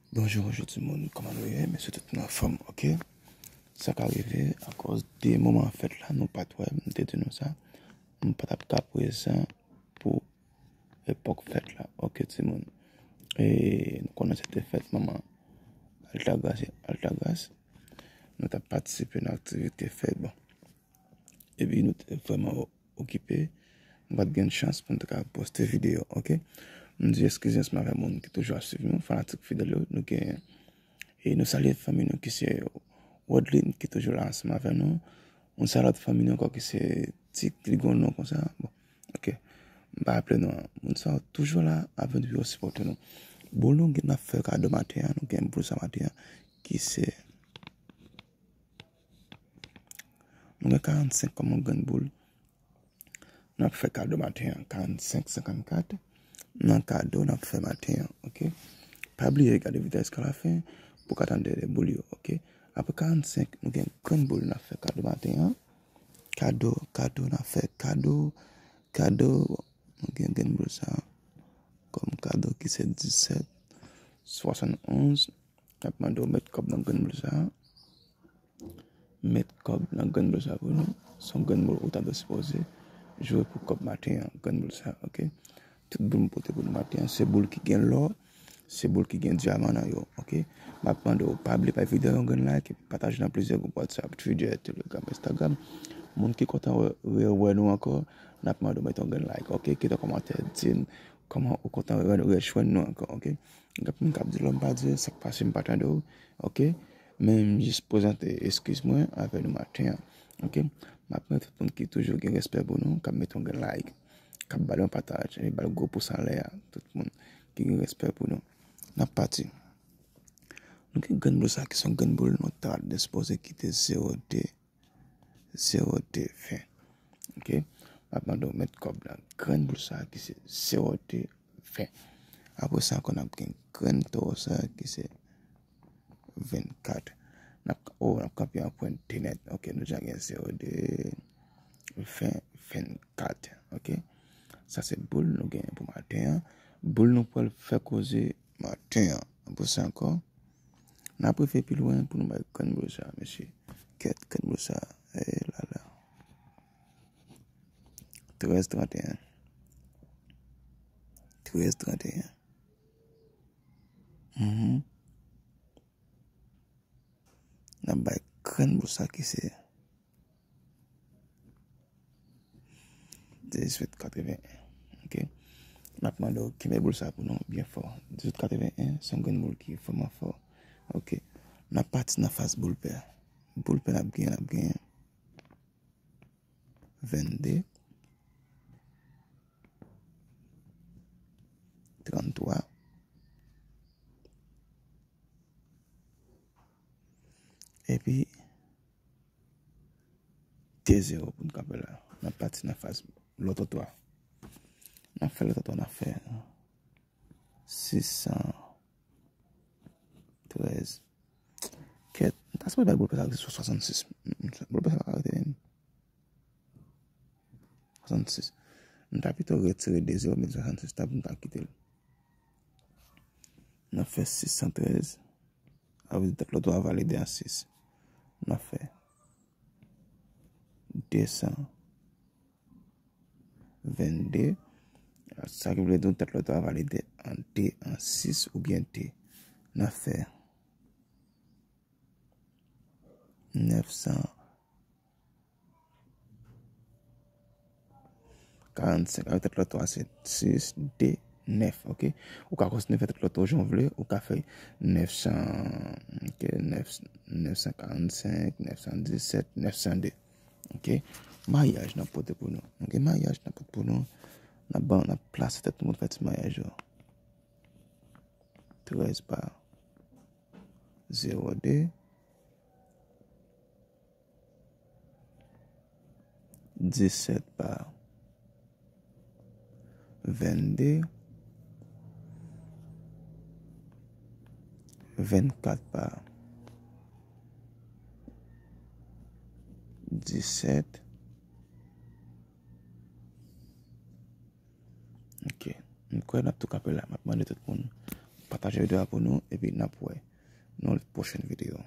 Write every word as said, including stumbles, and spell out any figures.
Bonjou, bonjou tout moun, kòman nou ye? M swete tout moun anfòm, oke? Sa ka rive akòz de moman fèt la, nou pa t wè, m te di nou sa. Nou pa t ap ka prezan pou epòk fèt la, oke, timoun? E nou konnen se te fèt manman Altagras e Altagras. Nou t ap patisipe nan aktivite fèt, bon. Epi nou te vrèman okipe. Nou pa t gen chans pou n te ka poste videyo, oke? M di eskize ansanm avè moun ki toujou ap swiv nou, fanatik fidèl yo. Nou gen, e nou salye fanmi nou ki se Rodlin ki toujou la ansanm avè nou. Nou salye lòt fanmi nou ankò ki se Tik, li gon non konsa. Bon, oke. M pa raple nou an. Moun sa yo toujou la avè nou pou yo sipòte nou. Bon, nou gen, n ap fè kado maten an, nou gen pou sa maten an ki se Nou gen karannsenk kòm yon grenn boul. N ap fè kado maten an, karannsenk senkannkat. Nan kado n ap fè maten an, oke? Pa bliye gade videyo jiska lafen pou w ka tande de boul yo, oke? Apre karannsenk, nou gen grenn boul n ap fè kado maten an. Kado, kado, n ap fè kado, kado. Nou gen grenn boul sa kòm kado ki se disèt swasannonz. N ap mande w met kòb nan grenn boul sa. Met kòb nan grenn boul sa pou nou. Se yon grenn boul ou ta dwe sipoze jwe pou kòb maten an, grenn boul sa, oke? Tout boul m pote pou nou maten an, se boul ki gen lò, se boul ki gen dyaman nan yo, oke? M ap mande w, pa bliye bay videyo yon grenn like, epi pataje nan plizyè gwoup WhatsApp, Twitter, Telegram, Instagram. Moun ki kontan wè, wè, wè nou ankò, n ap mande w mete yon grenn like, oke? Kite yon kòmantè, di n kòman ou kontan wè, wè, rejwenn nou ankò, oke? Gen anpil moun k ap di lè m pa di sa k pase m pa tande w, oke? Men m jis prezante eskiz mwen avè nou maten an, oke? M ap mande tout moun ki toujou gen respè pou nou, k ap mete yon grenn like, k ap ba l yon pataj, e ba l gwo pous anlè a, tout moun ki gen respè pou nou. N ap pati. Nou gen grenn boul sa ki se yon grenn boul nou ta dwe sipoze kite zewo de, zewo de ven. Oke? M ap mande w met kòb nan grenn boul sa ki se zewo de ven. Apre sa ankò n ap gen grenn towo sa ki se vennkat. N ap, oh, n ap kanpe an pwen de nèt. Oke, nou deja gen zewo de, ven, vennkat. Oke? Sa se boul nou genyen pou maten an. Boul nou pral fè koze maten an. Apre sa ankò, n ap rive pi lwen pou nou bay grenn boul sa, mesye. Kèt, grenn boul sa. E la la. Trèz tranteyen. Trèz tranteyen. Mhm. N ap bay grenn boul sa ki se dizuit katreven en. Oke? M ap mande w kenbe boul sa pou nou byen fò. Dizuit katreven en, se yon grenn boul ki vrèman fò. Oke. N ap pati nan faz boul pè. Boul pè n ap gen, n ap gen vennde, tranntwa, epi de zewo pou n kanpe la. N ap pati nan faz lòt otwa. N ap fè lòt otwa, n ap fè sis san trèz. Kèt, m ta sipoze bay boul pè sa sou swasannsis. Boul pè sa pa ka rete menm. Swasannsis. M ta pito retire de zewo, met swasannsis la pou m ta kite l. N ap fè sis san trèz. Avè tèt lòt a valide a sis. N ap fè de san vennde. Sa ki vle di tèt lòt a valide an de, an sis oubyen de. N ap fè nèf san karannsenk. Avè tèt lòt a se sis, de, nèf, oke? Ou ka kontinye fè tèt lòt a jan w vle, ou ka fè nèf san, oke, nèf, nèf san karannsenk, nèf san disèt, nèf san de. Oke? Mayaj n ap pote pou nou. Oke? Mayaj n ap pote pou nou. N ap ban, n ap plase tèt nou pou n fè ti mayaj yo. Trèz pa zewo de, disèt pa vennde, vennkat pa disèt. Ok. M kwè n ap tou kanpe la. M ap mande tout moun Pataje videyo a pou nou, epi n ap wè nan pwochèn videyo.